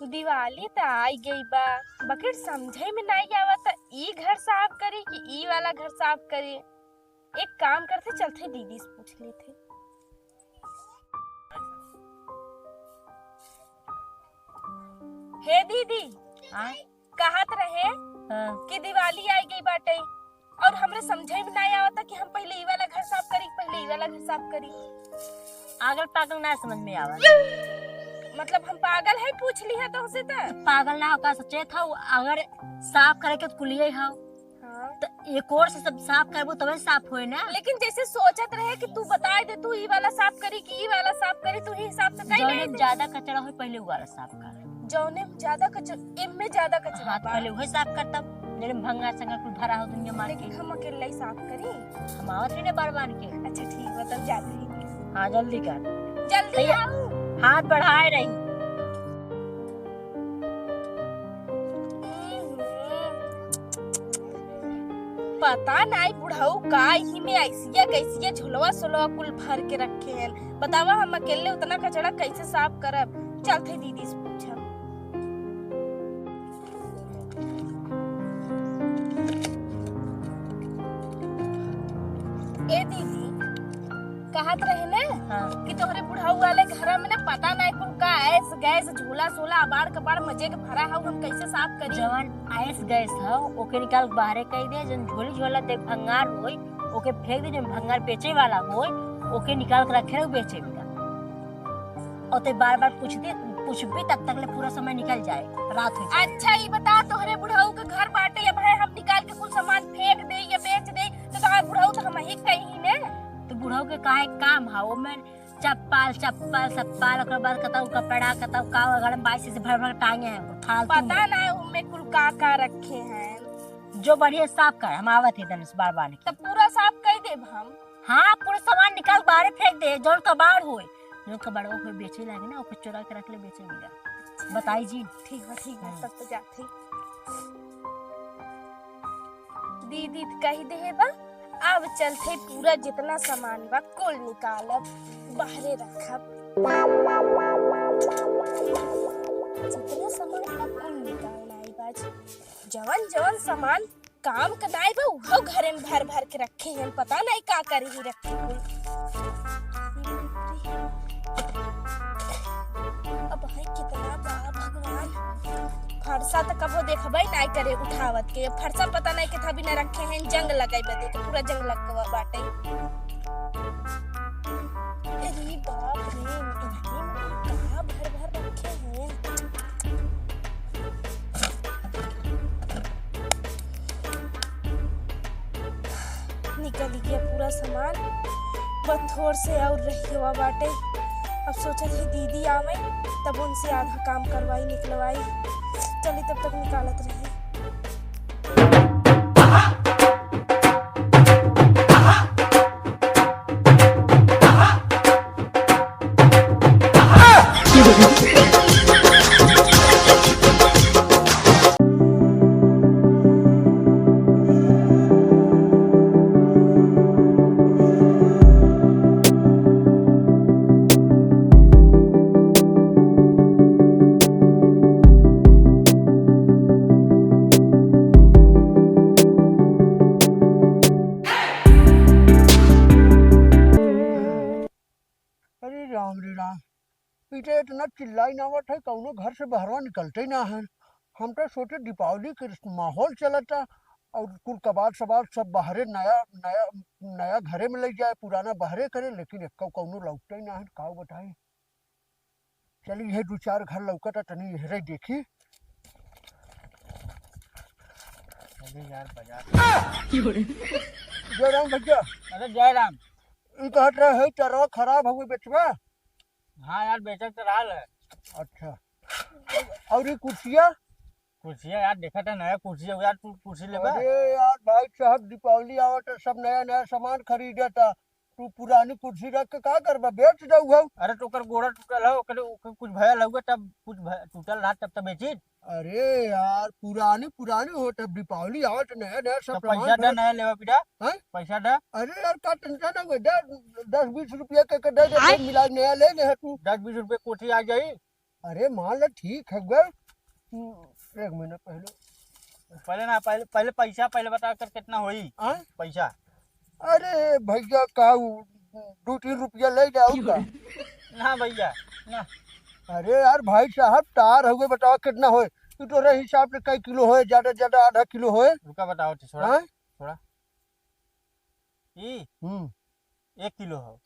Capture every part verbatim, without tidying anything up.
दिवाली त आई गई बा, बकिर समझे में नाई आवत, ई घर साफ करी कि ई वाला घर साफ करी। एक काम करते, चलते दीदी से पूछ लेते। हे दीदी, हाँ? कहत रहे हाँ। कि दिवाली आई गई बाटे और हमरे समझे में नाई आवता कि हम पहले ई वाला घर साफ करी, पहले ई वाला घर साफ करी। पागल पागल ना समझ में आवा। मतलब हम पागल है, पूछ ली है तो उसे तो। पागल ना हो का, सचेत हो, अगर साफ करे के कुलिये हो हाँ। तो एक ओर से सब साफ करबो तबे साफ होए ना। लेकिन जैसे सोचत रहे कि तू बताए दे, तू ई वाला साफ करी कि ई वाला साफ करी, तू ही हिसाब से कई जौने ले में दे। ज्यादा कचरा हो पहले उ वाला साफ कर। जौने में ज्यादा कचरा, एम में ज्यादा कचरा हाँ, बा। पहले उहे साफ कर, तब जौने में भंगार संगार कुल भरा हो दुनिया मार लेकिन के। हम अकेले ही साफ करी। हम आवत ही ने बार बार के। अच्छा ठीक बा, तब जाते ही। हाँ, जल्दी कर। जल्दी तैया-, आओ। हाथ बढ़ाए रही। पता नाई बुढ़ऊ का इही में ऐसिया गैसिया झोलवा सोलवा कुल भर के रखे हैं। बतावा, हम अकेले उतना कचरा कैसे साफ करब? चलते दीदी से पूछब। ए दीदी, कहत रहे ना हाँ। कि तोहरे बुढ़ऊ वाले घर में ना पता नहीं कुल का ऐस गैस झोला सोला अबाड़ कबाड़ मजे के भरा हउ, हम कैसे साफ करी? जवन ऐस गैस हउ ओके निकाल के बाहरे कई दे, जन झोली झोला देख भंगार होई ओके फेंक दे, जन भंगार बेचे वाला होई ओके निकाल के रखे रहो बेचे बिना। और ते बार बार पूछ दे, पूछबी तब तक ले पूरा समय निकल जाए, रात हो जाए। अच्छा ई बता, तोहरे बुढ़ऊ के घर बाटे, अब है हम निकाल के कुल सामान फेंक दे या बेच दे तो तोहरे बुढ़ऊ तो हम ही कही ने। तो बुढ़ऊ के काहे काम है, ओमे चप्पल, चप्पल, चप्पल, ओकर बाद कतौ कपड़ा, कतौ का, गरम बाइस से भर भर टांगे हैं, फालतू पता में। ना ओमे कुल का का रखे हैं। जो बढ़िया साफ कर, हम आवत ही दनिस बार बार निकल। तब पूरा साफ कर देब हम। हाँ, पूरा सामान निकाल बाहरे फेंक दे, जौन कबाड़ होए, जौन कबाड़वा कोई बेचे लागे ना, ओके चोरा के रख ले, बेचे मिला। बताई जी। ठीक बा, ठीक बा, हम्म। तब तो जाते। दीदी त कही देहे बा, अब चलते पूरा जितना सामान बा कुल निकालब, बाहरे रखब। जितना सामान बा कुल निकाल आई बाज। जवन जवन सामान काम क नाई बा उहो घरे में भर भर के रखे हैं, पता नहीं का करे ही रखे हैं। अब है कितना बा भगवान, फरसा त कबो देखबे नाई करे उठावत के। फरसा पता नहीं कितना बिना रखे हैं, जंग लगाई बदे के पूरा जंग लग गवा बाटे। अरे बाप रे, इनके में कहाँ भर भर रखे हैं। निकल गया पूरा सामान, बस थोड़ से और रह गवा बाटे। अब सोचत है दीदी आवे तब उनसे आधा काम करवाई, निकलवाई। चली तब तक निकालत रही। अरे राम रे राम, ई तो इतना चिल्लाई ना आवत है, कौनो घर से बहरवा निकलते ही ना है। हम तो सोचे दीपावली के माहौल चलता और कुल कबाड़ सबाड़ सब बाहरे नया, नया, नया घरे में ले जाए, पुराना बाहरे करे, लेकिन एक कौनो लौटते ही ना है, का बताई। चली, ये दो चार घर लौकता, तनी इहरे देखी। अरे यार, बाजार। जय राम भैया। अरे जय राम। ई कहत रहे है, चरवा खराब हउए बेचबा? हाँ यार, बेचत तो रहल है। अच्छा, और ये कुर्सिया? कुर्सिया यार, देखत है नया कुर्सी हो यार, तू कुर्सी लेबा? अरे यार, भाई साहब, दीपावली आवत है, सब नया नया सामान खरीदता। तू पुरानी कुर्सी रख के का करबा? बेच दऊ हऊ। अरे तो ओकर गोड़ा टूटल हो, ओकर, ओकर कुछ भयल होगा तब कुछ भय-, टूटल रहा तब तो बेची। अरे यार, पुरानी पुरानी हो, तब दीपावली आवत, नया नया सब तो सामान पैसा दे, हो। नया लेवा पीड़ा। हैं? पैसा दे। अरे यार, का टेंशन है, दे, दस बीस रुपया के, के दे दे, आय? मिला नया ले ले है तू। दस बीस रुपया कोठी आ जाई। अरे मान ले, ठीक है गए। हम्म, एक महीना पहले। पहले ना, पहले, पहले पैसा पहले बता कर कितना होई? हाँ? पैसा। अरे भैया, का उ दो तीन रुपया ले जाओ का? ना भैया, ना। अरे यार भाई साहब, तार हुए, बताओ कितना होए? तू तोरे हिसाब से कई किलो होए, ज्यादा ज्यादा आधा किलो होए? रुका, बताओ तो थोड़ा, हाँ? थोड़ा। ई हम्म। एक किलो हो।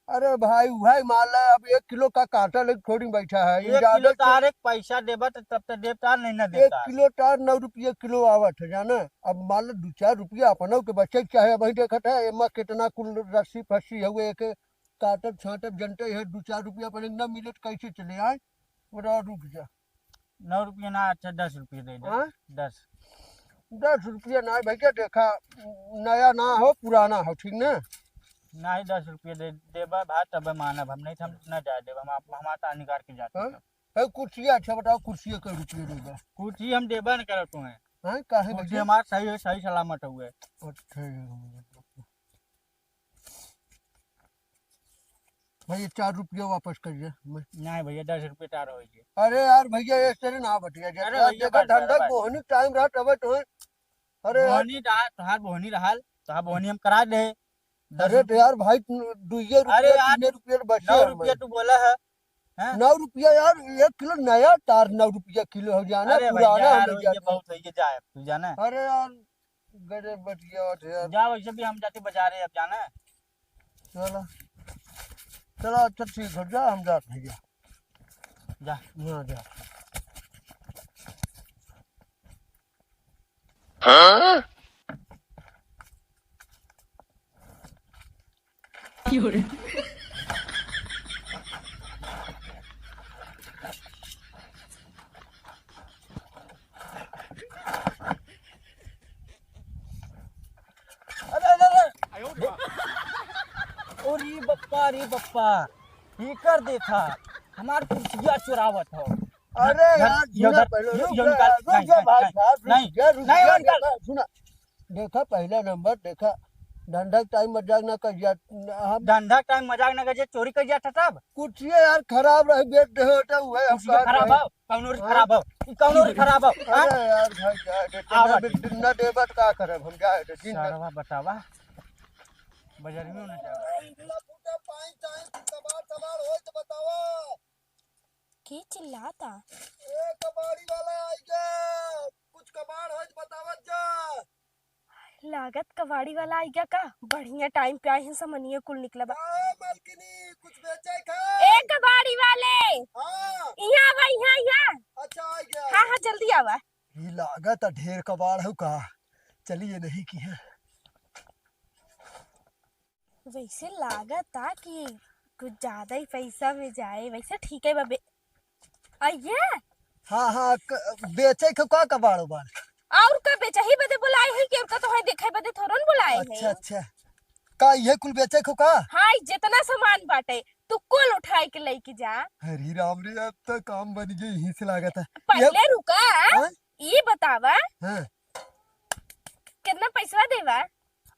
अरे भाई, भाई मान ले, अब एक किलो का काटा लेके थोड़ी बैठा है, एक ज्यादा किलो के तार एक पैसा देबा त तब त देब, तार नहीं ना एक देता। किलो तार नौ रुपया किलो आवत है, जाना। अब मान ले, दो चार रुपया अपनों के बचे के चाहे। अबही देखत है, एमा कितना कुल रस्सी फस्सी हुए, एक काटब छाटब जनते है, दो चार रुपया अपने न मिले तो कैसे चले आए? बड़ा रुक जा। नौ रुपया ना, अच्छा, दस रुपया दे दे। हाँ? दस। दस रुपया ना भैया, देखा, नया ना हो, पुराना हो, ठीक ना? नहीं, दस रुपया दे देबा भाई, तबे मानब हम, नहीं तो हम ना जाए देब, हम आप, हमारा तार निकाल के जाते हाँ? हैं। है कुर्सी, अच्छा बताओ, कुर्सी कै रुपया देबा? कुर्सी हम देबा न करत हुए। हाँ, काहे कुर्सी भैया? हमार सही है, सही सलामत हुए। अच्छा, ये हो गया। भैया, चार रुपया वापस कर दे। मैं नहीं भैया, दस रुपया तार हो गए। अरे यार भैया, ये तेरे ना बतिया जा। अरे यार, भैया, देखा, बात धंधा बात। बोहनी टाइम रहा तबे तो है। अरे यार। बोहनी रहा, तोहार बोहनी रहल, तोहार बोहनी हम करा दे। दस अरे तो रुपया। यार भाई, तू दुइये अरे रुपया, यार, तीने रुपया बचे नौ हमारे। रुपया तू बोला है, हैं? नौ रुपया यार, एक किलो नया तार नौ रुपया किलो हो जाना, अरे भैया, पुराना यार, हमें वही जाना। बहुत है, ये जाए, तू जाना। अरे यार, गजब बतिया बात है यार। जा, वैसे भी हम जाते बाजारे अब, जाना। चला, चला, अच्छा ठीक है, जा, हम जात भैया। जा। हाँ, जा। अरे, अरे, अरे। ओ रे बप्पा, रे बप्पा, ये कर देखा, हमार कुर्सिया चुरावत हो। अरे यार, सुना पहले, रुक जा, रुक जा भाई साहब, रुक जा, रुक जा, देखा, सुना। देखा, पहला नंबर, देखा, धंधा के टाइम मजाक ना कर जा, हम धंधा के टाइम मजाक ना कर जा, चोरी कर जा था तब? कुर्सिया यार खराब रहे, बेच दे हो तो वही हम कुर्सिया खराब हो। कौनो रे हाँ? खराब हो? ई कौनो रे खराब हो? हाँ? अरे यार भाई, जाए दे, आवा ना दे। दे, ना देबा त का करब हम, जाए दे, दिन भर। सरवा बतावा, बजरियो ना जावा। भाई, बिना फूटा पाई चाहे कुछ कबाड़ सबाड़ होई त बतावा। के चिल्लाता? ए, कबाड़ी वाला आई गे, कुछ कबाड़ होई त बतावत जा। लागत कबाड़ी वाला आइगा का? बढ़िया टाइम पे आए हैं, समनिया कुल निकला बा। का मालकिनी, कुछ बेचे का? ए कबाड़ी वाले! हाँ। इहाँ आवा, इहाँ, इहाँ। अच्छा, आ गया। हाँ, हाँ, जल्दी आवा। ई लागत ढेर कबाड़ हउ का? चलिए नहीं की है। वैसे लागता कि कुछ ज्यादा ही पैसा में जाए, वैसे ठीक है बा बे-, आ ये? हाँ, हाँ, क-, बेचे के का कबाड़ उबाड़? और का बेचे ही बदे बुलाए है कि और का तो है देखे बदे थोड़न बुलाए है। अच्छा, अच्छा। का इहे कुल बेचे के का? हाँ, ई जितना सामान बाटे, तू कुल उठाए के लेके जा। अरे राम रे, अब तो काम बन गई, यहीं से लागत है। पहले ये रुका, हाँ? ई बतावा, हाँ। कितना पैसवा देवा?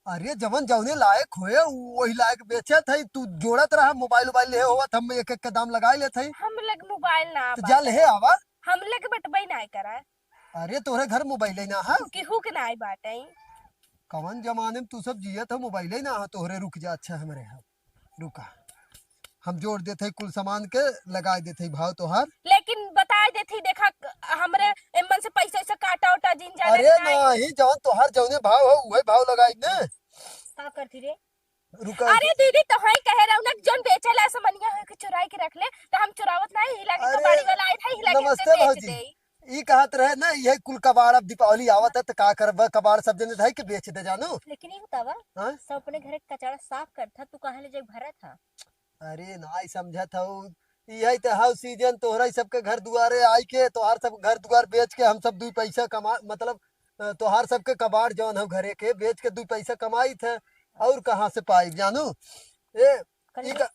अरे, जवन जौने लायक होए, वही लायक बेचत है। तू जोड़त रहा, मोबाइल उबाइल ले होवत, हम एक एक के दाम लगाए लेत है। हम लग मोबाइल ना तो बा। जा ले आवा। हम लग बटबई ना करा। अरे, तोहरे घर मोबाइल ही ना है। केहू के ना बाटे। कवन जमाने में तू सब जियत है, मोबाइल ही ना है तोहरे। रुक जा, अच्छा, हमरे है। रुका, हम जोड़ देत हई कुल सामान के, लगाए देत हई भाव तोहार। लेकिन बताए देत हई, देखा, हमरे एमन से पैसा वैसा काटा उटा जिन जाने अरे नहीं। नहीं, जौन तोहार जौने भाव हो, उहे भाव लगाई ने। का करती रे? रुका। अरे दीदी, तो हई कहे रहू ना, जौन बेचे ला समनिया है कि चुराई के रख ले, तो हम चुरावत नहीं, हिला के अरे, कबाड़ी वाला आए था, हिला के नमस्ते बेच भौजी। दे। ई कहत रहे ना, इहे कुल कबाड़, अब दीपावली आवत है, त का करबा, कबाड़ सब जने धई के बेच दे जानू। लेकिन ई बतावा, हाँ? सब अपने घरे के कचरा साफ करत ह, तू कहाँ ले जाके भरत ह? अरे, नाई समझत हऊ, इहे त हऊ सीजन, तोहरा ई सबके घर दुआरे आई के, तोहार सब घर दुआर बेच के हम सब दुई पैसा कमा, मतलब, अ, तोहार सबके कबाड़ जौन हऊ घरे के, बेच के दुई पैसा कमाई थे, और कहाँ से पाई जानू? ए, ई कल का,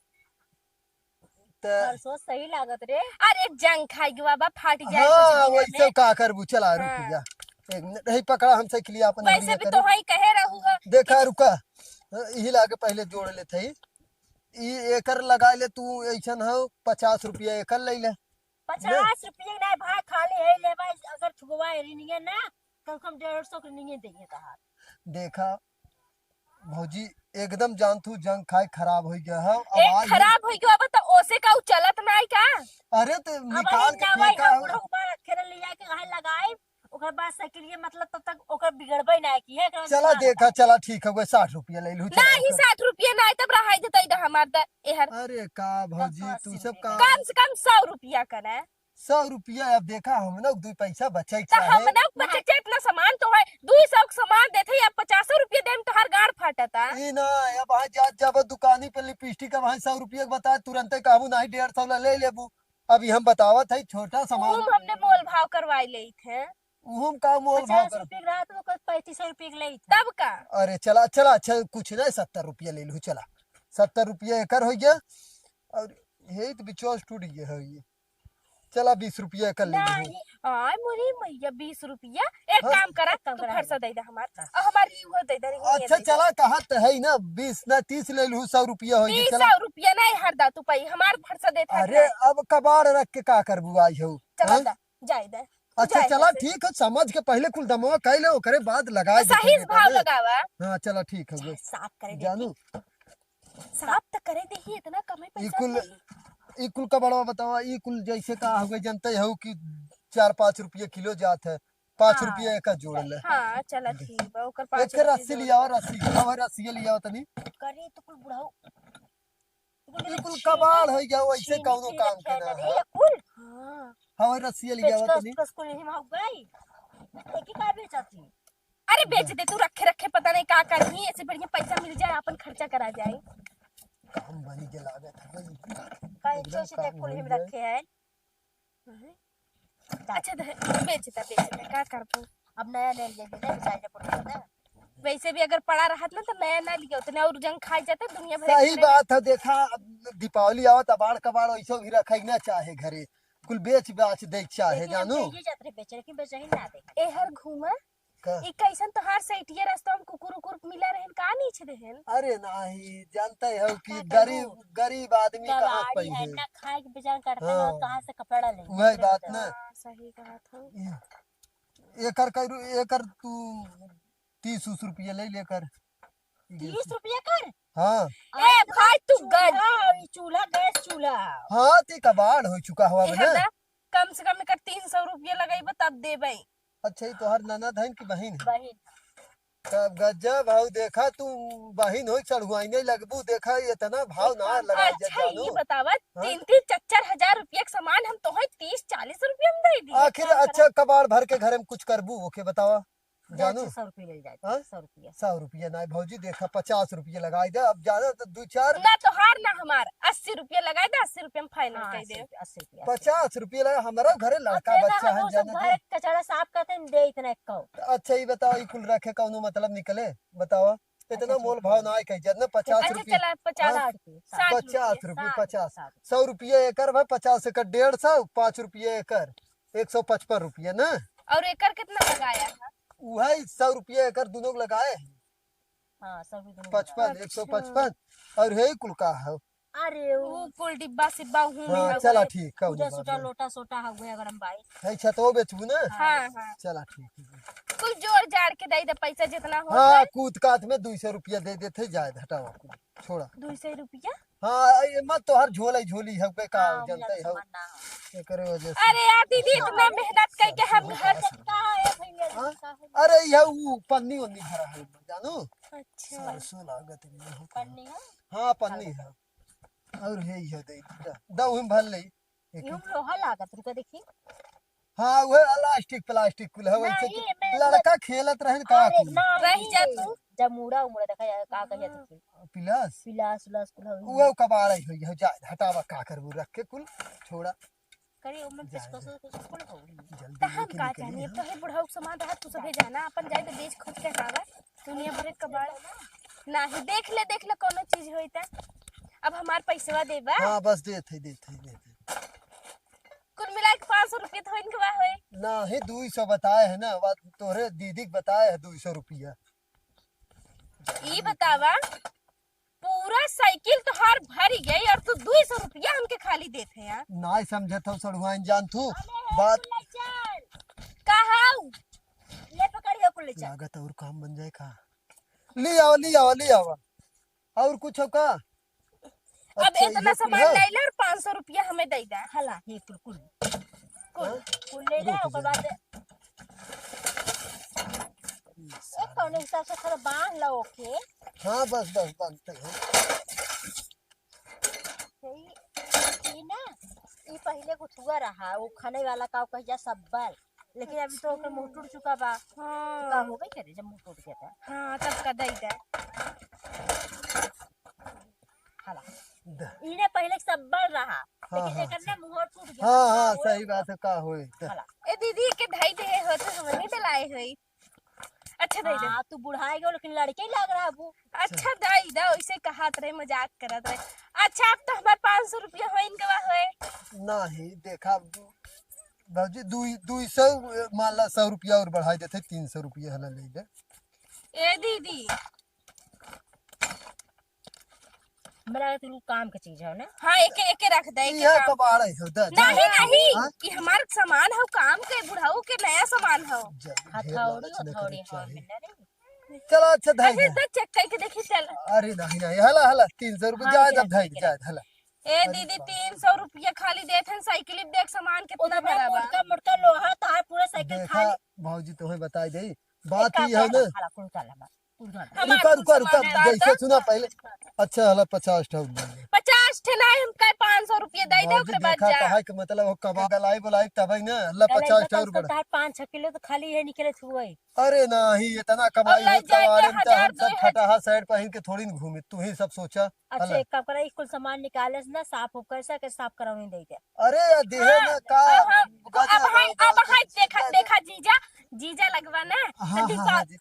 त सरसों सही लागत रे। अरे, जंग खाई के बाबा, फाट जाए हाँ, कुछ दिन वैसे में। का करबू, चला, रुक हाँ। जा। एक मिनट, यही पकड़ा हम साइकिलिया अपन वैसे हरिया भी करे। तो वही कहे रहू है। देखा, रुका, यही लागे पहले जोड़ लेत हई। ई एकर लगा ले तू, ऐसन हो, पचास रुपया एकर ले ले। पचास रुपया ना भाई, खाली है ले भाई, अगर थुगवा है रिनिया ना, कम से कम डेढ़ सौ के रिनिया देंगे तहार। देखा भौजी, एकदम जान तू जंग खाए खराब हो गया है। अब ए, आज खराब हो गया, अब तो ओसे का उ चलत ना है का? अरे तो अब निकाल के नवा फेंका है हो। बुढ़ऊ बा, खेरे लिया के कहाँ लगाए, ओकर बाद साइकिलिया, मतलब, तब तक ओकर बिगड़बे ना की है, एकरा चला दिमाग देखा, बा। चला ठीक है, साठ रुपया ले लू, चला, नहीं, चला। साठ रुपया नहीं, तब रहाई देता इधर हमार द-, एहर। अरे का भौजी, तू सब का? कम से कम सौ रुपया करे। सौ रुपया, अब देखा, हम लोग दू पैसा बचे तो चाहे। हम लोग बचे चाहे, इतना सामान तो है, दू सौ के सामान देते ही, अब पचासो रुपया देम, तोहार गाड़ फाटता। ई ना, अब वहाँ जा, जब दुकानी पे लिपस्टिक, अब वहाँ सौ रुपया के बता, तुरंते कहबू, "नहीं, डेढ़ सौ ला ले लेबू।" अभी हम बतावत है, छोटा सामान। उहुम हमने मोल भाव करवाई लेइत है। उहुम का मोल भाव पचास कर? रुपया के रहा तो कोई पैंतीस सौ रुपया के लेइत है। तब का? अरे चला, चला, अच्छा कुछ नहीं, सत्तर रुपया ले लू, चला। सत्तर रुपया एकर हो गया, और ये तो बिचौस टूट गया है ये। चला बीस रुपया एकर ले लू। नहीं। आय मोरी मैया, बीस रुपया। एक हाँ। काम करा, एक काम तू करा। फरसा दे दे हमार। हाँ। और हमार ये वो दे दे, ये अच्छा दे दे। चला, कहा तो है ना, बीस ना, तीस ले लू, सौ रुपया हो गया, तीस चला। सौ रुपया नहीं हर दा तू पाई, हमार फरसा देत है अरे, ना। अब कबाड़ रख के का करबू आई हो? चला हाँ? दा, जाए दे। अच्छा, जाए चला, दे। ठीक है, समझ के पहले कुल दमवा कह ले, ओकरे बाद लगाए तो दे, सही ठीक से है, भाव ना? लगावा। हाँ, चला, ठीक है, बस। साफ करे दे जानू। की। साफ तो करे दे ही, इतना कम है ई पैसा कुल, नहीं। ई कुल कबाड़वा बतावा, ई कुल जैसे का हुए, जानते हो कि चार पाँच रुपया किलो जात है, पाँच हाँ। रुपया एकर जोड़ ले। हाँ, चला, ठीक बा, ओकर पाँच एक रुपया रस्सी जोड़ लियावा, ले। रस्सी, हवा रस्सी लियावा तनी। करे तो कुल बुढ़ऊ। ई कुल कबाड़ हो गया, वैसे छीनी कौनो के काम के रखे ना दे, है। ये कुल। हाँ। हवा रस्सी लियावा पेचकस, तनी। पेचकस कुल यही में हो गई। एक ही का बेचती? अरे बेच दे तू, रखे रखे पता नहीं का करही, ऐसे बढ़िया पैसा मिल जाए, अपन खर्चा करा जाए। काम बनी के लागत है भाई। का एकदम अच्छे से काम कुल हो ही में जाए। रखे हैं। हम्म। अच्छा, दे, बेच दे, बेच दे, का करबू? अब नया ले ले, ले, ले, बेचारे जब पड़ जाता है। वैसे भी अगर पड़ा रहत ना, तो नया ना लिया, उतने और जंग खाई जाते, दुनिया भर सही के बात है। देखा, अब दीपावली आवत, अबाड़ कबाड़ वैसे भी रखे ना चाहे घरे, कुल बेच बाच दे चाहे, लेकिन हम जानू। तो ये जात रहे बेचे, लेकिन बेचे ही ना दे। एहर घूमा, का? ई कैसन तोहार सैटिया रास्ता में कुकुर उकुर मिला रहन, का नीच रहन? अरे नाही, जानते हो कि का गरीब, करबू? गरीब आदमी कहाँ कबाड़ी पाई है, है? ना खाए के बेचारा करते हैं, हाँ। कहाँ से कपड़ा लेंगे? वही बात ना। हाँ, सही कहा था। ये, एकर करू, एकर तू तीस उस रुपया ले लेकर। तीस रुपया कर? हाँ। ए भाई, तू गज। चूल्हा, ई चूल्हा, गैस चूल्हा। हाँ, ते कबाड़ हो चुका हुआ एहर बने। दा, कम से कम एकर तीन सौ रुपया लगइबे, तब देबे। अच्छा, ई तोहर ननद हइन कि बहिन है? बहिन। तब गजब हऊ, देखा तू बहिन होई चढ़ुआइने लगबू, देखा इतना भाव ना लगाई जा अच्छा, जानू। ई बतावा, हाँ? तीन तीन चार चार हजार रुपया के सामान हम तोहे तीस चालीस रुपया में दे दी। आखिर एक काम अच्छा करा। कबाड़ भर के घरे में कुछ करबू, ओके बतावा जानू। अच्छा, सौ रुपया ले जाए, हाँ? सौ रुपया। सौ रुपया ना भौजी, देखा पचास रुपया लगाई दे, अब ज्यादा तो दू चार ना तोहार ना हमार, अस्सी रुपया लगाई दे, अस्सी रुपया में फाइनल हाँ, कर दे। अस्सी रुपया, अस्सी रुपया। पचास रुपया लगा, हमारा घरे अब लड़का देखा बच्चा हम है, वो सब जाने घर दे। कचरा साफ करते हैं, दे इतना एक कौ। अच्छा, ई बताओ, ई कुल रखे कौनो मतलब निकले? बताओ, इतना अच्छा, मोल ठीक भाव है। ना आए कहीं, जितना पचास अच्छा, रुपया। चला, पचास, हाँ? साठ रुपया, साठ रुपया, पचास रुपया, साठ, पचास। साठ। सौ रुपया एकर भाई, पचास एकर डेढ़ सौ, पाँच रुपया एकर, एक सौ पचपन रुपया ना। और एकर कितना लगाया है? वही सौ रुपया एकर दोनों लगाए हैं। हाँ, सौ रुपया दोनों पचपन, लगाए। एक सौ पचपन। अच्छा। और हे कुल का है? अरे, ऊ कुल डिब्बा सिब्बा हूँ हाँ, में चला हवे। ठीक, कौनो उजा बात सुटा नहीं। लोटा सोटा हवे अगर हम बाई। है छतवा बेचबू ना? हाँ, हाँ। चला ठीक है। कुल जोड़ जाड़ के दे दे पैसा जितना हो हाँ, जाए। कूद कात में दू सौ रुपया दे देते, जाए, हटावा कुल, छोड़ा। दू सौ रुपया? हाँ, ये मत तोहर झोला ही झोली है, का हाँ, जानते उजा हो? सामान ना हो। एकरे वजह से। अरे यार दीदी, इतना मेहनत करके हम घर का है भैया, हाँ? का है? अरे, यह वो पन्नी वन्नी भरा है, जानू? अच्छा। सरसों लागत है, ये होता है। पन्नी है? हाँ, पन्नी है। और हे, इहे दे, दा, दा, उही में भर ले। एक यूं लोहा लागत, रुका देखी। हाँ, उहे इलास्टिक प्लास्टिक कुल है, वैसे नहीं, कि मैं लड़का खेलत रहन का अरे, कुल। ना, रही जा तू। जब मुड़ा उमड़ा देखा जाए, का कहिया हाँ। देखी। पिलास? पिलास उलास कुल है। उहे कबाड़ा ही होई है, जा, हटावा, का करबू, रख के कुल, छोड़ा। करे, ओमे जाए पेचकस दे। कुल हो। जल्दी तो हम लेके का निकली जानी, हम। तो हे बुढ़ऊ के सामान रहा, तू सभे जाना, अपन जाए तो बेच खोज के हटावा। दुनिया भर के कबाड़। नाही, देख ले, देख ले, कोनो चीज होई त। अब हमार पैसवा देबा? हाँ, बस देत है, देत है, देत है। कुल मिला के पाँच सौ रुपया तो इनके बा होए। नाही, दू सौ बताए है ना, बात तोरे दीदी के बताए है दू सौ रुपया। ई बतावा, पूरा साइकिल तोहार भरी गई और तू दुई सौ रुपया हमके खाली देत है यार। नाहीं समझत हौ सड़ुआइन जान तू। अरे हे बात लइकन, का हौ? ले पकड़, ये कुल ले चल। लागत और काम बन जाए का? ले आवा, ले आवा, ले आवा। और कुछ हौ का? अब अच्छा, इतना ये कुल सामान है? ले ले और पाँच सौ रुपया हमें दे दे। हला, ये कुल, कुल। कुल, हाँ? कुल ले ले, रुक ओकर जा। बाद ये एक कौने हिसाब से थोड़ा बांध लो ओके। हाँ, बस, बस, बांधते हैं। ई, ई ना, ई पहिले कुछ हुआ रहा, वो खाने वाला का कह जा सब्बल, लेकिन अभी तो ओकर मुंह टूट चुका बा। हाँ। तो का होबे करे जब मुंह टूट गया था? हाँ, तब का दई दे। हला। द- इने पहिले सब्बल रहा, हाँ, लेकिन हाँ, एकर ना अच्छा। मुंह टूट गया। हाँ, हाँ, हाँ, सही बात है, का होई? द- हला। ए दीदी के धई दे हो तो हमने डलाए होई। अच्छा, दे दे। हाँ, तू बुढ़ाई गयो, लेकिन लड़के ही लग रहा है वो। अच्छा, दे दे, वैसे कहत रहे, मजाक करत रहे। अच्छा, अब तो हमार पाँच सौ रुपया होई, इनके बा होए। नहीं, देखा, भौजी, दुई, दुई सौ, मान ला, सौ रुपया और बढ़ाई देते, तीन सौ रुपया हला ले ले। ए दीदी, हमरा के तू काम के चीज हो ना? हाँ, एके, एके रख दे, एके इहे काम। कबाड़े हो, द-, नहीं, जा। नहीं, हाँ? ई हमार सामान हो, काम के, बुढ़ऊ के नया सामान हो। जा, ढेर हथौड़ी, लालच न करे हथौड़ी, हाँ, चाही। मिलना नहीं। चला, अच्छा, धर अरे, दे। द चेक करके देखी, चल। अरे, नहीं, नहीं, हला, हला, तीन सौ रुपया, हाँ, जाए, ठीक है, जब धर, ठीक है। जाए, हला। ए अरे, दीदी, बाप रे। तीन सौ रुपया खाली देत हन, साइकिल देख सामान कितना उतना भरा बा। मोटका, मोटका लोहा, तार पूरा साइकिल देखा, खाली। भौजी, तोहे बताई दे, बात एक काम ई है कर, ना। हला, कुल चल, हला। रुका, रुका, रुका, सामान है। जैसे सुना पहले। अच्छा, हला पचास ठा उठ गया। पचास ठे नहीं, हम कहे पाँच सौ रुपया दे दे, बाबूजी ओकरे बाद देखा, जा। कहा के मतलब हो, कबा गलाई बुलाई तब ही ना, हला गलाई पचास ठा बताओ, और बढ़ा। तो तार पाँच छह किलो तो खाली है निकले छुए। अरे नहीं, इतना और कमाई ले हो, जाए के कबाड़े में तो हजार हम दो सब हजार। फटाहा शर्ट पहन के थोड़ी न घूमे, तू ही सब सोचा। अच्छा, हला। एक काम करा, ई कुल सामान निकाले से ना, साफ हो कैसा के साफ करावे दे दे। अरे यार, देहे हाँ, ना का, अब हम, गजब अब है, हो, अब बहुत है, देखा, गजब। देखा जीजा, जीजा लगवा ना, हाँ, तो हाँ, दीपा-, हाँ, जी।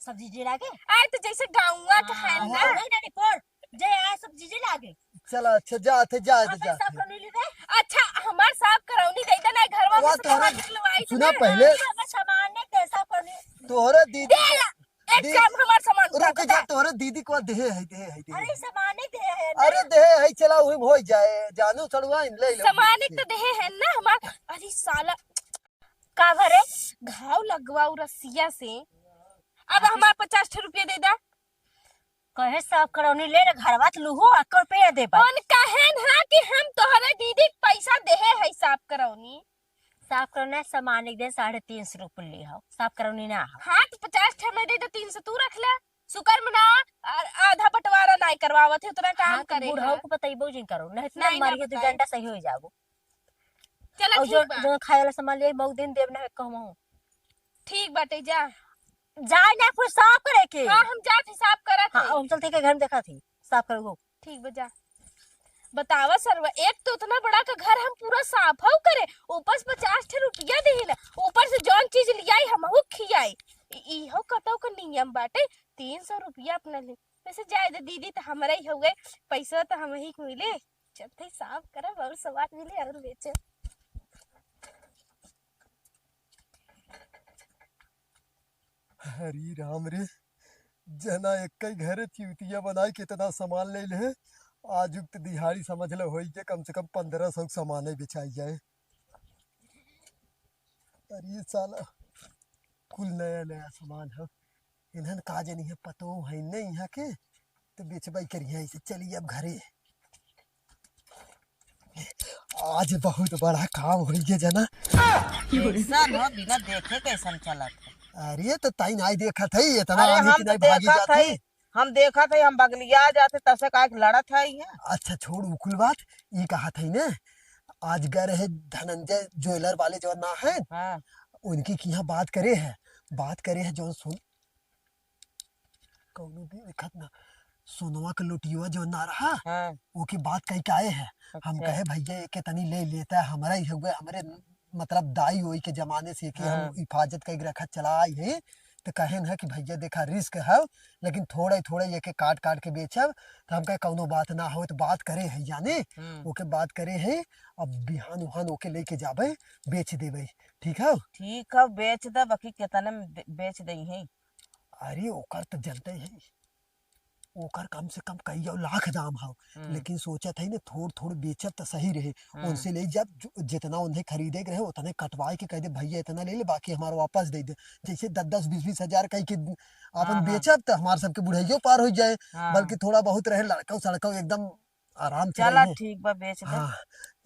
सब जीजे लागे? आए तो जैसे गाँवा के है हाँ, ना। हाँ। नहीं, नहीं, नहीं, पर जे आए सब जीजे लागे। चला, अच्छा, जा, थे, जा, हाँ, जा, तो जा। सब कर ले ले। अच्छा, हमार साफ करौनी दे दे ना, घरवा में वाह, से तोहरा, बाहर निकलवाई सुना ना। पहले। हाँ, हमार सामान नहीं दे, साफ करनी। तोहरा दीदी दे के, ला, एक दी-, काम हमार सामान रुक उठा जा, के। तोहरा दीदी को देहे है, देहे है, देहे अरे, है। सामान नहीं दे है ना। अरे, देहे है, चला, वही हो जाए, जानू सड़ुआ, ले लो। सामान एक तो देहे है ना हमार। अरे, साला, का भरे? घाव लगवाऊ रसिया से। अब हमार पचास ठे रुपया दे दा। कहे साफ करौनी ले ले, घरवा त लूहू, अक्को रुपया देबा। कौन कहेन हा कि हम तोहरे दीदी के पैसा देहे है साफ करौनी? साफ करौनी सामान एक दिन साढ़े तीन सौ रुपये ली हो, साफ करौनी ना हो। हाँ, तो पचास ठे में दे दे, तीन सौ तू रख ले। सुकर में ना, आ-, आधा बंटवारा नाई करवावत है, उतना काम हाँ, तो करे बुढ़ऊ है। को बतइबो जिन करो, नहीं तो नहीं, ना मारिए, दू बताई। घंटा सही हो जाबो। चला, और ठीक जो, बा। जो खाए वाला सामान ले, मऊ दिन देब ना कहूँ। ठीक बाटे, जा। जाए ना, कुछ साफ करे के। हाँ, हम जात ही, साफ करत हाँ, ही। हम चलते के घर में देखा थी, साफ करो। ठीक बा, जा। बतावा सरवा, एक तो उतना बड़ा का घर हम पूरा साफ हो करे, ऊपर से पचास ठे रुपया दिहिला, ऊपर से जौन चीज लियाई हमहू खियाई। इ-, इहो कतौ का नियम बाटे, तीन सौ रुपया अपना ले। वैसे जाए दे दीदी, तो हमरा ही हउए, पैसा तो हम ही कोई ले। चलते साफ करब और सामान मिले और बेचब। हरी राम रे, जना एक ही घरे चिउतिया बनाई के इतना सामान ले ले। आज उक्त दिहाड़ी समझ ले होई के कम से कम पन्द्रह सौ के सामान ही बेचाई जाए। अरे साला, कुल नया नया सामान है, इन्हन का जानी है, पतो है नहीं यहाँ के, तो बेचबाई करिए इसे। चलिए अब घरे। आज बहुत बड़ा काम होइए जना। कैसन हो, बिना देखे कैसन चलत है? अरे तो ताई नाई देखत है, इतना अरे आने हम की तो नाई भागी देखत जात है, है। हम देखत है, हम बगलिया जाते तसे काहे के लड़त है ये। अच्छा छोड़ उ कुल बात, ये कहत है ने, आज गए रहे धनंजय ज्वेलर वाले जो ना है, हाँ। उनकी की यहाँ बात करे है, बात करे है जो सुन कौनो भी दिक्कत ना। सोनवा के लोटियवा जो ना रहा, हाँ। ओके बात कही के आए हैं। हम अच्छा। कहे, "भैया, एके तनी ले लेता है, हमरा ही हुए, हमरे, मतलब, दाई ओई के जमाने से एके हम हाँ। हिफाजत कई के रखत चला आई है।" तो कहे न कि, "भैया, देखा, रिस्क है, लेकिन थोड़ा ही, थोड़ा ही एके काट, काट के बेचब।" तो हम कहे, "कौनो बात ना हो।" तो बात करे है, जाने, हम्म। ओके बात करे है, अब बिहान उहान ओके लेके जाबे, बेच देबे, ठीक है? ठीक है, बेच दे, बाकी कितने में बे-, बेच दे है? अरे, ओकर तो जनते है। ओकर कम से कम कई लाख दाम हौ। हम्म। लेकिन सोचत है ना, थोड़ थोड़ बेचब त सही रहे। हम्म। उनसे ले जाब, जो, जितना उन्हें खरीदे के रहे, उतने कटवाए के कह दे, "भैया, इतना ले ले, बाकी हमारा वापस दे दे।" जैसे दस दस, बीस बीस हजार कह के अपन हाँ, हाँ। बेचब, त हमार सबके बुढ़ाइयो पार हो जाए। हाँ। बल्कि थोड़ा बहुत रहे, लड़का सड़का एकदम आराम से चला, रहे। ठीक बा, बेच दे। हाँ,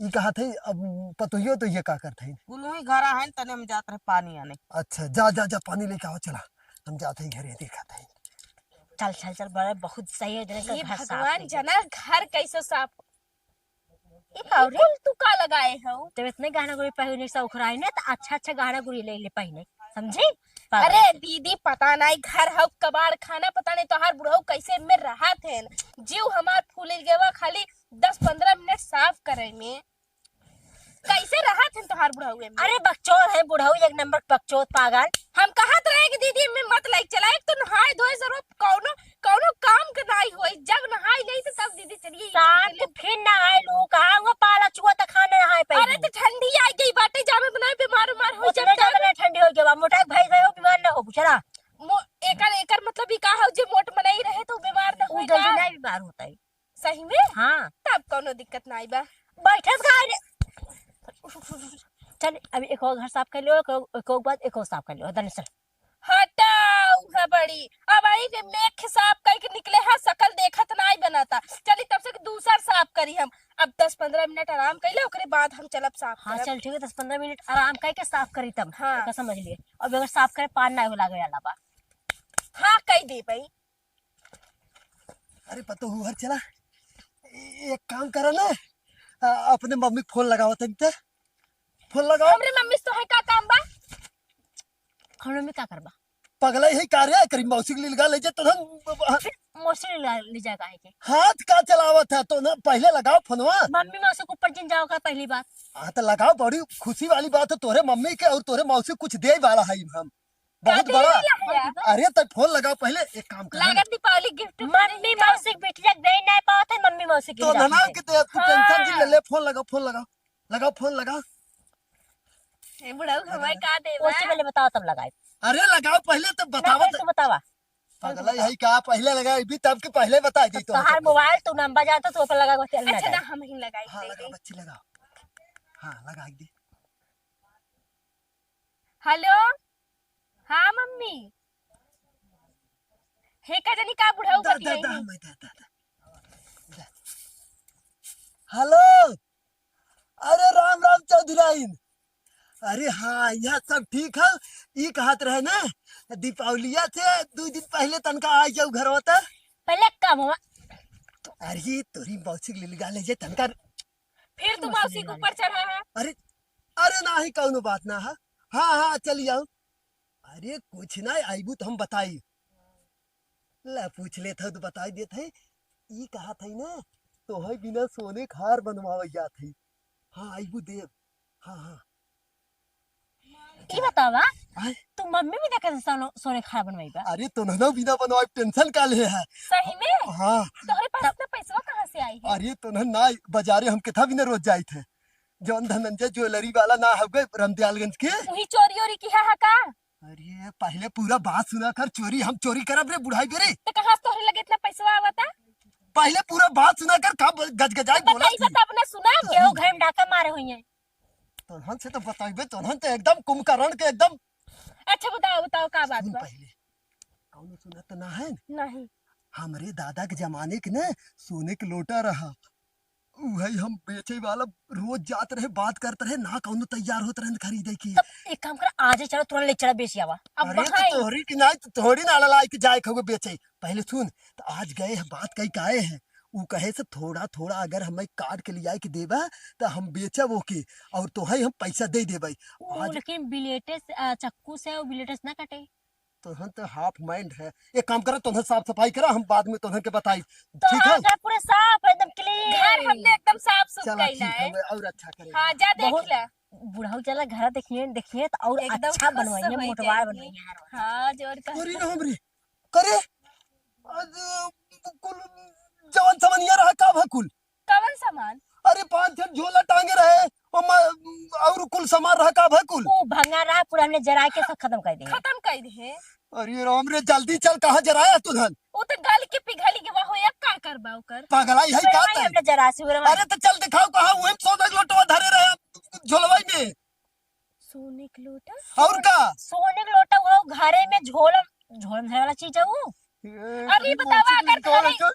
ई कहा थे, अब पतोहियो तो ये का करत है? कुलही घरा है, तने हम जात रहे पानी आने। अच्छा, जा, जा, जा, पानी लेके आओ, चला, हम जात है घरे, देखत है। चल, चल, चल, बड़े बहुत सही है, जने का ये घर साफ भगवान नहीं है। जना घर कैसे साफ। ये का रे? कुल तू का लगाए हो? जब इतने गहना गुरी पहने से उखराए ने, तो अच्छा, अच्छा गहना गुरी ले ले पहने, समझी? पागल। अरे दीदी, पता नहीं घर हौ कबाड़ खाना, पता नहीं तोहार बुढ़ऊ कैसे में रहत हैं। जीव हमार फूल गवा खाली दस पन्द्रह मिनट साफ करे में। कैसे रहत हैं तोहार बुढ़ऊ में? अरे बकचोद है बुढ़ऊ, एक नंबर बकचोद पागल। हम कहत रहे कि दीदी में मत लाइक चला, एक तो नहाए धोए जरूरत कौनो, कौनो काम के नाई होई। जब नहाई जाई तो तब दीदी चलिए। शाम के फिर नहाए लू, कहाँ हुआ पाला चुआ त खाना नहाए पाई। अरे तो ठंडी आई गई बाटे, जामे बनाए बीमार उमार हो उतने जाता। ज्यादा ना ठंडी हो गया, मोटा भाई भाई हो बीमार ना हो, बुझला? मो-, एकर, एकर मतलब ई का हो जे मोट मनई रहे तो बीमार ना उ होई जल्दी का? नहीं बीमार होता है। सही में? हाँ। तब कौनो दिक्कत नाई बा। बैठे से खाए रे। चल, अभी एक और घर साफ कर लियो, एक और, एक और बाद एक और साफ कर लियो, दने चल। हटाऊ है बड़ी, अब आई के मेख साफ करके निकले है, शकल देखत नाई बनाता। चली तब से दूसर साफ करी हम। अब दस पन्द्रह मिनट आराम कर ले, ओकरे बाद हम चलब साफ हाँ, करब। चल ठीक है, दस पन्द्रह मिनट आराम करके साफ करी तब। हाँ। एका समझ लिए। अब अगर साफ करे पार ना हो लागे वाला बा। हाँ, कह दे भाई। अरे पतोहू हर चला, ए-, एक काम करा ना, आ, अपने मम्मी के फोन लगावा तनी ते। फोन लगाओ। हमरे मम्मी से तो है का काम बा? हमरे मम्मी का करबा? पगला ही का रे, करी मौसी के लिए लगा ले जे तो हम, मौसी ले, ले जा काहे के? हाथ का चलावत है तो ना, पहले लगाओ फोनवा। मम्मी मौसी के ऊपर जिन जाओ का पहली बात। हाँ तो लगाओ, बड़ी खुशी वाली बात है तोरे मम्मी के और तोरे मौसी कुछ दे वाला है हम। बहुत का बड़ा। देवे ला है? अरे, तो फोन लगाओ पहले, एक काम कर। लागत दीपावली गिफ्ट मम्मी मौसी के बिटिया के दे नहीं पावत है, मम्मी मौसी के तो जाती नना है। के दे, तू हाँ। टेंशन जिन ले, ले, फोन लगाओ, फोन लगाओ, लगाओ, फोन लगाओ। ए, बुढ़ऊ, हमारे का देवा? ओसे पहले बताओ, तब लगाई। अरे, लगाओ पहले, तब ना, बताओ पहले तो। तू बतावा। पगला यही का, पहले लगाई भी, तब के पहले बता दी तो। तोहार मोबाइल तू नंबर जानता, तू अपन लगा के चल अच्छा, लगा। ना, हम ही लगाई हाँ, दे लगाओ, दे। बच्ची लगाओ। हाँ, लगा दे। हेलो, हाँ मम्मी। हे का जानी का बुढ़ऊ दा, दा, बतियाई दा, है। मैं दा, दा, दा। दा। हेलो, अरे राम राम चौधराइन। अरे हाँ, यहाँ सब ठीक है। ई कहत रहे ना, दीपावलिया से दो दिन पहले तनका आ जाऊ घरवा त। पहले कब हुआ? अरे तोरी मौसी के लिए लगा ले जे तनका। फिर तू मौसी के ऊपर चढ़ा है। अरे, अरे नाही, कौनो बात ना है। हाँ, हाँ, चली आओ। अरे, कुछ ना, आइबू तो हम बताई। ला, पूछ लेत है तो बताई देत है। ई कहा था ना, तोहई बिना सोने के हार बनवावे जात है। हाँ, आइबू देव। हाँ, हाँ। ई बतावा, आय? तू मम्मी भी देखे सोनो-, सोने के हार बनवाई बा? अरे, तोन्हनो बिना बनवाई टेंशन का ले है? सही में? हाँ। तोहरे पास इतना पैसवा कहाँ से आई है? अरे, तोन्हन ना, बाजारे हम किथा बिना रोज जाइत है। जौन धनंजय ज्वेलरी वाला ना हवे रमदयालगंज के? वही चोरी ओरी किहा है का? अरे, पहले पूरा बात सुना कर, चोरी हम चोरी करब रे बुढ़ाई बेरे। तो कहाँ से तोहरे लगे इतना पैसवा आवता? पहले पूरा बात सुना कर, का ब-, गजगजाई तो बोला बताइबा तू? तब ना सुनब। केहू घर में डाका मारे हुई है। तोहन से तो बताइबे, तोहन तो एकदम कुंभकर्ण के एकदम। अच्छा बताओ, बताओ का बात सुन बा? पहले, कौनो सुनत ना है? नहीं। हमरे दादा के जमाने के ना सोने के लोटा रहा, उहई हम बेचे वाला रोज जात रहे, बात करत रहे, ना कौनो तैयार होत रहे खरीदे के। तब एक काम कर, आजे चला, तुरंत ले चला, बेच आवा। अब अरे तो बहाई। तोहरी की नाई, तो थोड़ी ना लाई के जाए खगो बेचे। पहले सुन, तो आज गए हैं, बात कही काहे है, ऊ कहे से थोड़ा थोड़ा अगर हमें काट के लियाए के देबा, तो हम बेचब ओके, और तोहे हम पैसा दे देबे। ऊ आज लेकिन ब्लेड से, आ, चक्कू से, ऊ ब्लेड से ना कटे। तोहन तो half mind है। एक काम करा, तोहन साफ सफाई करा, हम बाद में तोहन के बताई। ठीक है? तोहार घर पूरा साफ, एकदम clean। घर हमने एकदम साफ सुफ चला, कइला ठीक है। है, और अच्छा करेगा। हाँ, जा देख बहुत ले। बुढ़ऊ चला घर देखिए, देखिए तो और एकदम अच्छा खुश बनवाइए, होई मोटवार जाएगी। बनवाइए हर बार। हाँ, जोर का। अरे राम रे, करे, आज कुल जवन समनिया रहा का भा कुल? कवन सामान? अरे पाँच छह झोला टांगे रहे, ओमा और कुल सामान रहा का भा कुल? ऊ भंगा रहा, पूरा हमने जरा के सब खत्म कर दिए। खत्म कर दिए। अरे राम रे, जल्दी चल, कहाँ जराया तू धन? वो तो गल के पिघल गवा हो, या का करबा ओकर? पगलाई है का तै? हमने जरा से उरवा। अरे तो चल दिखाओ कहाँ, वही सोने के लोटवा धरे रहे झोलवाई में। सोने के लोटा? और का? सोने के लोटा वो घरे में झोलम, झोलम धरे वाला चीज है वो। ए, अरे तेरी बतावा, मौसी की अगर तो घरे, है।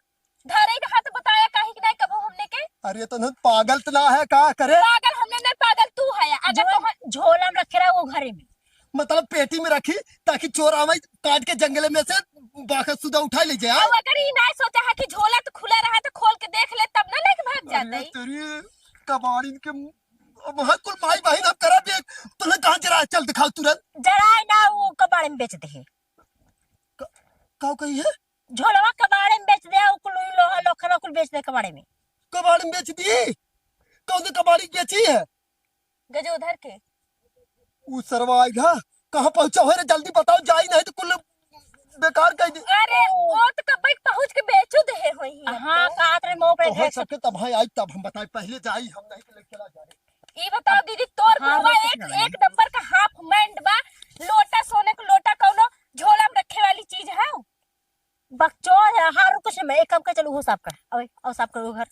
घरे के हाथ बताया काहे कि नहीं कबो हमने के? अरे तो नहीं, पागल तो ना है, का करे? पागल हमने नहीं, पागल तू है। अगर जो तोहर झोला में रखे रहा वो घरे में। मतलब पेटी में रखी ताकि चोर आवे काट के जंगले में से बाखत सुधा उठा ले जाए। अब अगर ई नहीं सोचा है कि झोला तो खुला रहा तो खोल के देख ले तब ना लेके भाग अरे जाता है। तेरी कबाड़िन के, अब हाँ कुल माई बहिन हम करब एक, तूने कहाँ जरा चल दिखाओ तुरंत। जराए ना वो कबाड़े में बेच दे है। क-, का कही है? झोलवा कबाड़े में बेच दे, उ कुल लोहा लोखरा कुल बेच दे कबाड़े में। कबाड़ में बेच दी? कौन कबाड़ी बेची है? गजोधर के। उ सरवा आइल है, कहाँ पहुँचा हो रे? जल्दी बताओ, जाई नहीं तो कुल बेकार कर दी। अरे, ओ तो कब पहुँच के बेचो दे होई है हाँ, तो। कहत रहे मौके तो हो देख सके तब हाँ आई, तब हम बताई, पहले जाई हम नहीं तो लेके चला जाए। ई बताओ दीदी, तोर हाँ, बुढ़वा रोटी एक, खिलाना। एक नंबर का हाफ मैंड बा, लोटा सोने का लोटा कौनो झोला में रखे वाली चीज है? बकचोद है, हाँ, रुको से मैं एक काम कर, चल, उहो साफ कर। अबे, आओ साफ कर वो घर।